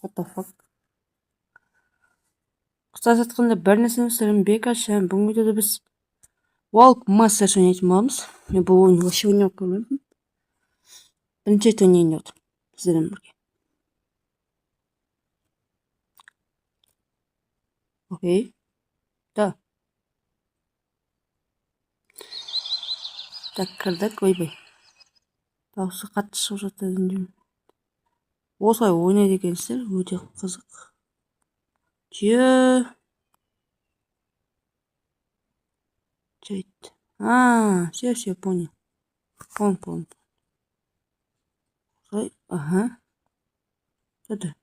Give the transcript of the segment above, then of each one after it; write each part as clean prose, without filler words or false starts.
What the fuck? Қысқаша айтқанда, бір нәрсені сіздермен бекер. Бүгінгі видеода біз Walk Masters ойнайтын боламыз. Мен бұл ойынды вообще ойнап көрмеппін. Бірінші рет ойнайын деп отырмын сіздермен бірге. Окей. Да. Так, кірдік, ойбай. Дауысы қатты шығып жатыр деймін. Осылай ойнайды екенсіздер, өте қызық. Че? Чайт. А, все, все, понял. Понял, понял. Осылай, ага. Это.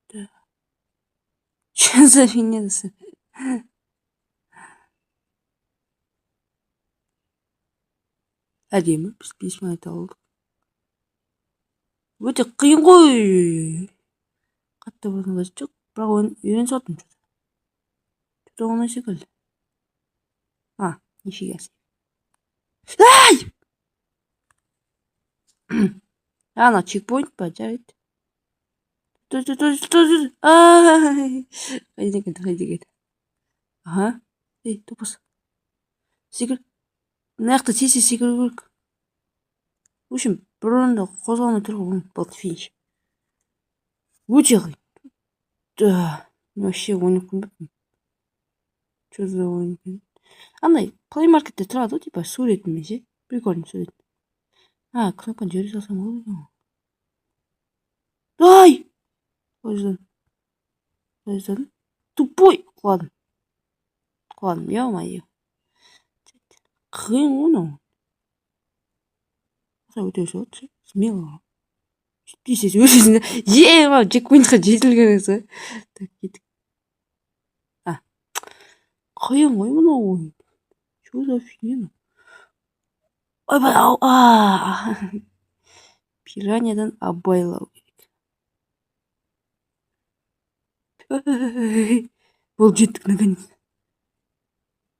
Да. Че за фигня? Әдемі, біз 5 мың айта алдық. Өте қиын ғой. Қатты болудың қажеті жоқ, бірақ ойын үйрене салдым. Что-то оңай секілді. А, нифига себе. Ай! Ана чекпоинт па, жарайды. Ай! Қайда екен, қайда екен? Ага. Ей, топас. Секір. Мына жақта тез тез секіру керек. В общем, бір орында қозғалмай тұруға болмайды. Болды, финиш. Өте қиын. Да, мен вообще ойнап көрмеппін. Что за ойын екен? Андай Play Marketте тұрады ғой, типа суретімен ше. Прикольный сурет. А, кнопканы жібере салсам болады екен ғой. Ай! Қалай жаздым? Қалай жаздым? Тупой! Құладым. Құладым, ё-моё. Қиын ғой мынау. Осылай өте берсе болады ше. Смело. Тез тез өтесің да. Е, чекпоинтқа жетілген ғой. Так, кеттік. А. Қиын ғой мынау ойын. Что за фигня мынау? Ойбай, ау, а. Пираньядан абайлау керек. Болды, жеттік, наконец.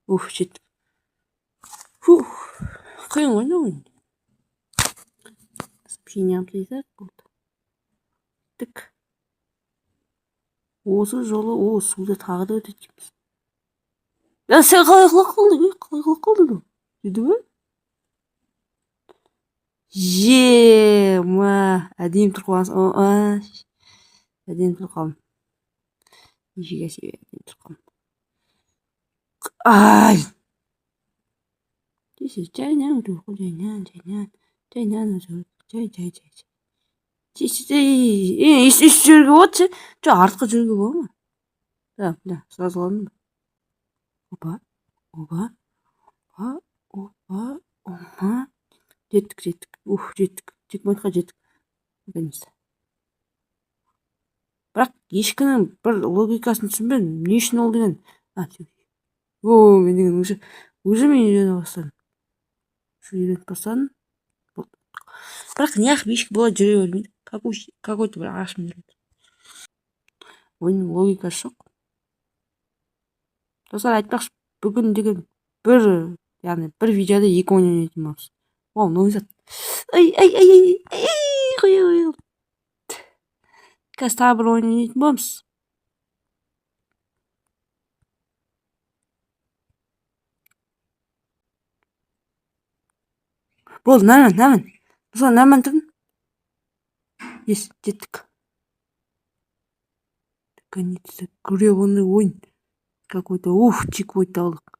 Уф, жеттік. Фух, қиын ғой мынау ойын. Сообщение алып болды. Жеттік. Осы жолы, о, суда тағы да өтеді екенбіз. Я, сен қалай құлап қалдың, ей? Қалай құлап қалдың? Деді ме? Е, ма, әдемі тұрып қалғансың. Әдемі тұрып қалдым. Нифига себе, әдемі тұрып қалдым. Ай! Тез жайынан өту керек қой, жайынан, жайынан, жайынан өту керек. Жай, жай, жай, жай. Тез, тез, ей, өйстіп жүруге болады ше? Жоқ, артқа жүруге бола ма? Да, бля, сразу ладно ба? Опа, опа, опа, опа, опа. Жеттік, жеттік. Уф, жеттік. Чекпоинтқа жеттік. Наконец-то. Бірақ ешкінің бір логикасын түсінбедім. Не үшін ол деген? А, о, мен деген уже мен үйрене бастадым. Уже үйреніп бастадым. Болды. Бірақ неғып ешкі бұлай жүре бермейді? Какой-то бір ағашпен жүреді. Ойынның логикасы жоқ. Достар, айтпақшы, бүгін деген бір, яғни бір видеода екі ойын ойнайтын боламыз. Вау, новый зат. Ай, ай, ай, ай, ай, қоя, қоя. Қазір тағы бір ойын ойнайтын боламыз. Болды, нормально, нормально. Осылай нормально тұрдым. Ес, жеттік. Наконец-то гребаный ойын. Какой-то, уф, чекпоинт алдық.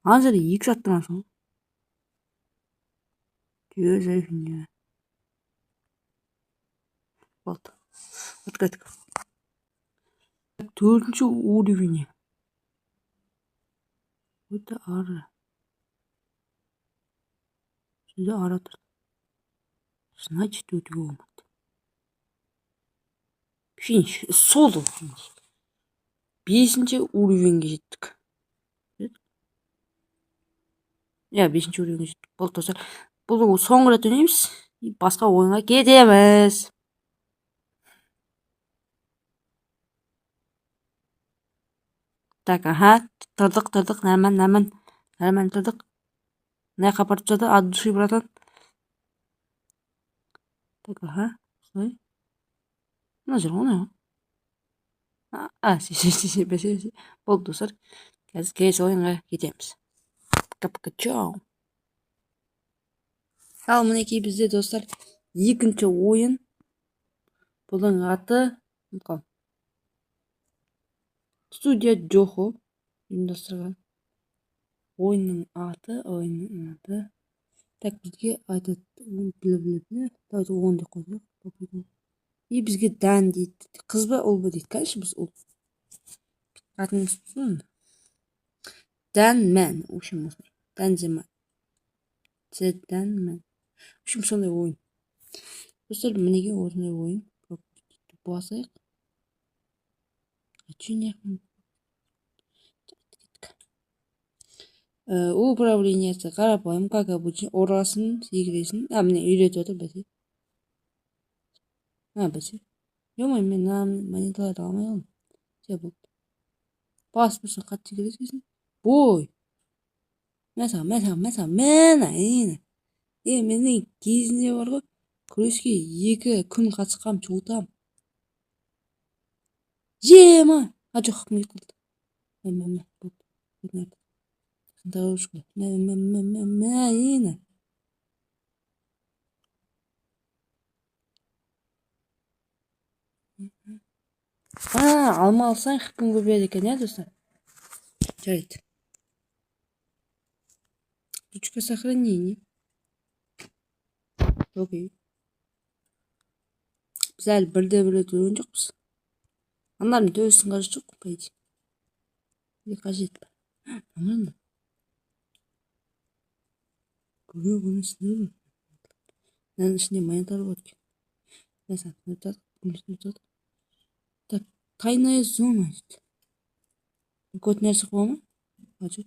Ана жерде 2 сағат тұрғансың ғой. Че за фигня? Болды. Открыток. Төртінші уровень. Өте ары. Сюда ары тұр. Значит, өтуге болмайды. Финиш. Соло финиш. Бесінші уровеньге жеттік. Иә, бесінші уровеньге жеттік. Болды, достар. Бұл соңғы рет ойнаймыз. И басқа ойынға кетеміз. Так, ага, тұрдық, тұрдық, нормально, нормально. Нормально тұрдық. Мына жаққа апарып тастады, от души, братан. Так, ага, осылай. Мына жер оңай ғой. А, бәсе. Болды, достар. Қазір келесі ойынға кетеміз. Пока, пока, чао. Ал мінекей, бізде, достар, екінші ойын. Бұның аты ұмытып. Студия Джохо ұйымдастырған. Ойынның аты. Так, бізге айтады, біле, біле, біле. Давайте он деп қояйық. И бізге Дан дейді. Қыз ба, ұл ба дейді. Конечно, біз ұл. Атымыз Дан Мэн. В общем, осындай. Дан Зема. Дан Мэн. В общем, сондай ойын. Достар, мінекей, осындай ойын. Басайық. А че не? Управлениесі қарапайым, как обычно, ұрасың, секіресің. А, міне, үйретіп жатыр, бәсе. А, бәсе. Ё-моё, мен мына монеталарды алмай қалдым. Все, болды. Басып тұрсаң, қатты секіресің. Бой. Мә саған, мә саған, мә саған, мә, ені. Е, менің кезінде бар ғой, күреске 2 күн қатысқам, жуытам. Жема! А, жоқ, хақым кетіп қалды. Мә, мә, мә, болды. Дорожка. Мә, мә, мә, мә, мә, ені. А, алма алсаң, хпың көбейеді екен, иә, достар? Жарайды. Точка сохранения. Окей. Біз әлі бірде бір рет өлген жоқпыз. Аналардың төбесінің қажеті жоқ, по идее. Или қажет па? Нормально. Гребаный сындыру. Мынаның ішінде монеталар бар екен. Мә саған, сындырып тастадық. Так, тайная зона дейді. Көт нәрсе қоя ма? А, жоқ.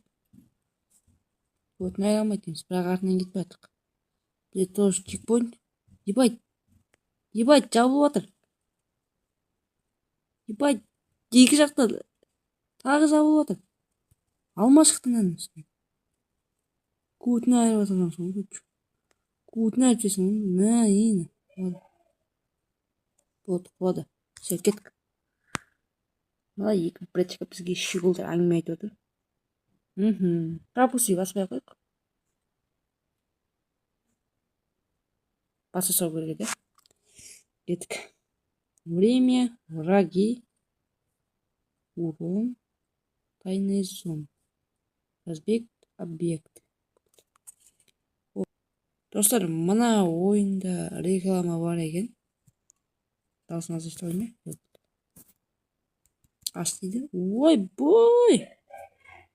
Көтін айыра алмайды екенбіз, бірақ артынан кетіп жатырық. Бізде тоже чекпоинт. Ебать. Ебать, жабылып жатыр. Ебать, екі жақта тағы жабылып жатыр. Алма шықты мынаның үстінен. Көтін айырып жатырсың ғой. Көтін айырып жесең, мә, ені. Болды, құлады. Все, кеттік. Мына екі братишка бізге щеголдар әңгіме айтып отыр. Мхм. Пропусти баспай ақ қояйық. Баса салу керек еді. Кеттік. Время, враги, урон, тайный зона. Разбег, объект. Достар, мына ойында реклама бар екен. Дауысын азайтып қояйын ба? Аш дейді. Ойбой!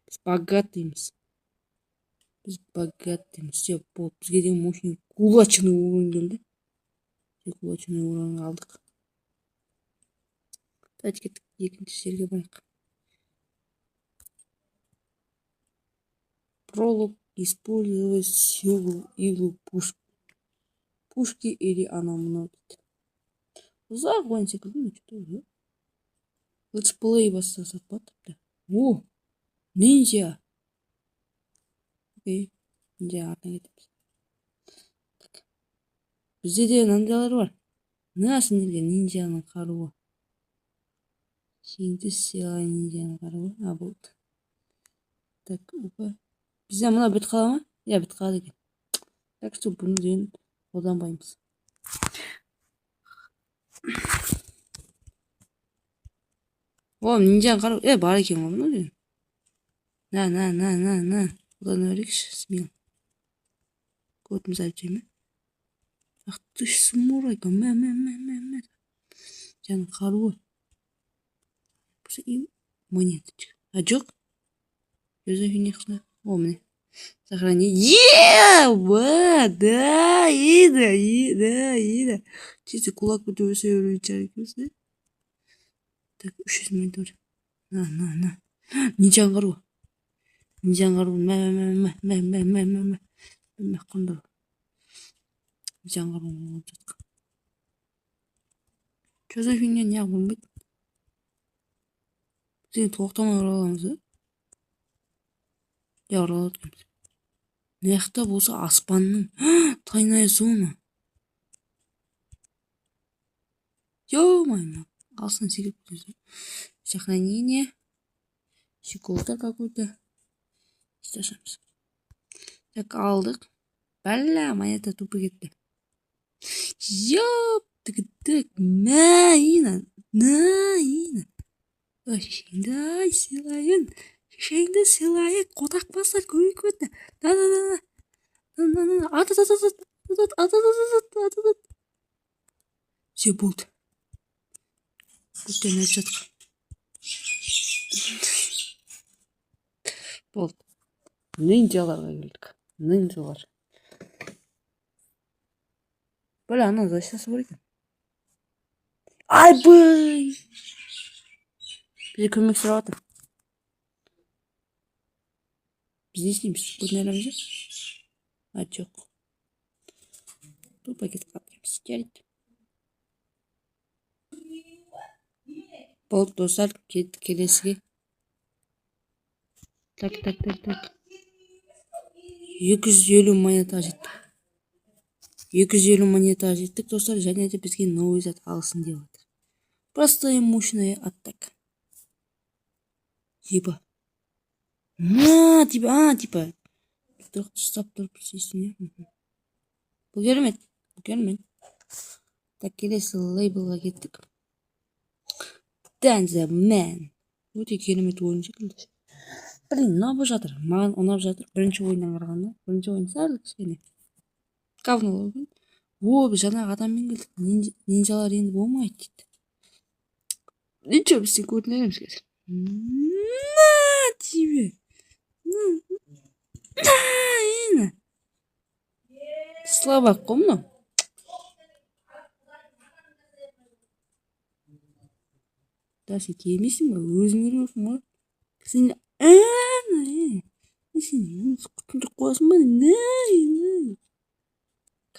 Біз богатыймыз. Біз богатыймыз. Все, болды. Бізге деген мощный кулачный урон келді. Кулачный урон алдық. Давайте, кеттік, екінші жерге барайық. Пролог: использовать силу или пушки или анау мынау дейді. Ұзақ ойын секілді, но что-то летсплей бастасақ болады тіпті. О, ниндзя. Окей, ниндзя артынан кетеміз. Так. Бізде де мынандайлар бар. Мына сендерге ниндзяның қаруы. Жеңді сыйлай ниндзяның қаруы. А, болды. Так, опа. Бізде мына бітіп қала ма? Иә, бітіп қалады екен. Так что бұны деген қолданбаймыз. О, ниндзяның қаруы. Е, бар екен ғой мынау деген. На, на, на, на, на. Қолдана берейікші, смело. Көтіміз әлі жей ме? Ах ты ж самурайка. Мә, мә, мә, мә, мә. Жаңа қаруы. И монеточка. А, жоқ. Өзі фигня. О, міне. Сохрани. Е, да, и да, и да, и да. Чисто кулак бітіп өсе беру екенбіз, да? Так, 300 монета бар. На, на, на. Ниндзяның қаруы. Ниндзяның қаруы. Мә, мә, мә, мә, мә, мә, мә, мә, мә, қондыр. Ниндзяның қаруын қолданып жатқан. Че за фигня, неғып өлмейді? Біз тоқтамай ұра аламыз, да? Иә, ұра алады екенбіз. Мына жақта болса аспанның тайная зона. Ё-моё, алыстан секіріп кетесің. Сохранение. Щеколда какой-то. Ашамыз. Так, алдық. Бәлә, монета тупо кетті. Ёп, тік, мә, ина, на, ина. Ой, шешеңді ай, сыйлайын. Шешеңді сыйлайын. Қотақ басар көбейіп кетті. На, на, на, на. На, на, на. Ат, ат, ат, ат, ат, ат, ат, ат, ат, ат, ат. Все, болды. Көптен өтіп жатыр. Болды. Ниндзяларға келдік. Ниндзялар. Бля, ана защитасы бар екен. Айбай! Бізге көмек сұрап жатыр. Біз не істейміз? Көтін айырамыз ба? А, жоқ. Тупо кетіп қалыппыз. Жарайды. Болды, достар, кеттік келесіге. Так, так, так, так. 250 монетаға жеттік. 250 монетаға жеттік, достар, және де бізге новый зат алсын деп жатыр. Простая мощная атака. Еба. На, типа, а, типа. Тұрақ ұстап тұрып істейсің, иә? Бұл керемет, бұл керемет. Так, келесі лейблға кеттік. Dance Man. Өте керемет ойын секілді. Блин, ұнап жатыр. Маған ұнап жатыр. Бірінші ойыннан қарағанда. Бірінші ойын сәл кішкене говно екен. О, біз жаңағы адаммен келдік. Ниндзялар енді болмайды дейді. Ничего, біз сен көтін айырамыз қазір. На тебе. На, на. Слабак қой мынау. Да, сен келмейсің ба? Өзің келіп ғой. Сен сен құтыңды қоясың ба? На, на.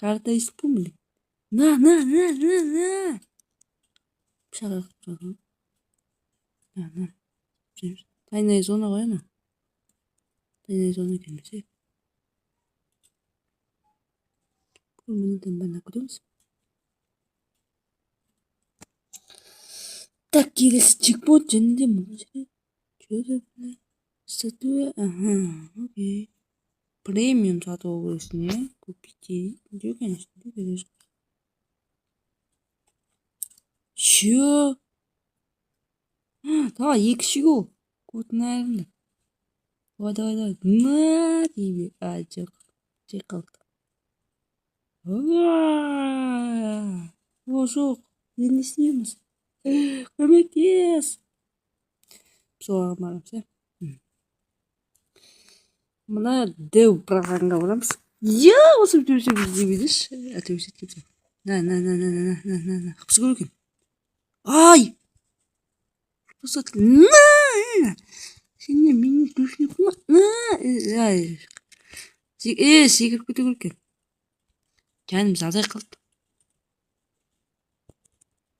Карта естіп қой, блин. На, на, на, на, на. Пышақ ағып. На, на. Тайная зона ғой ана. Тайная зона екен бізге. Бұл монетаның бәрін көреміз. Так, келесі чекпоинт және де мына жерде. Че это, бля? Статуя, ага, окей. Премиум сатып алу керексің, иә? Купить дейді. Конечно, керек. Че? Давай, екі щегол. Көтін айырыңдар. Давай, давай, давай. На тебе. А, жоқ. Жай қалды. О, жоқ. Енді не істейміз? Көмектес. Соған барамыз, иә? Мына дәу братанға барамыз. Я, осы төбесе іздей Төбесе төбесе. На, на, на, на, на, на, на, на. Қыпсы көп екен. Ай! Просто на! Сен не, менің төсіне қойма. На! Ай. Секіріп кету керек екен. Жанымыз азайып қалды.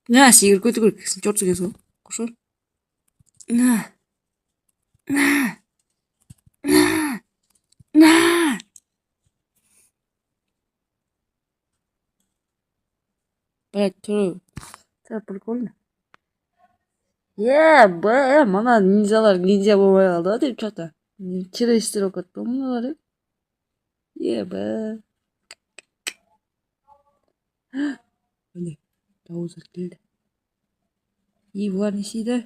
На, секіріп кету керек. Сен черт екенсің ғой. Қош. На. На. На. На. Блядь, түрі. Түрі прикольно. Е, б, мына ниндзялар ниндзя болмай қалды ғой деп что-то. Террористтер болып кетті ғой мыналар, е. Б. Міне, дауыс келді. И бұлар не істейді?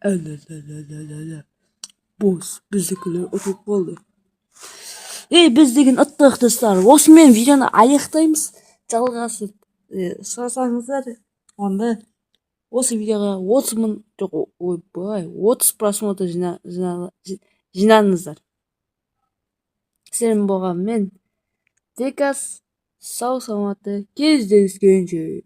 Әлі. Босс, біздікілер ұтылып қалды. Ей, біз деген ұттық, достар. Осымен видеоны аяқтаймыз. Жалғасы сұрасаңыздар, онда осы видеоға 30 мың, жоқ, ойбай, 30 просмотр жинаңыздар. Сіздермен болған мен, Декас, сау саламатты кездескенше.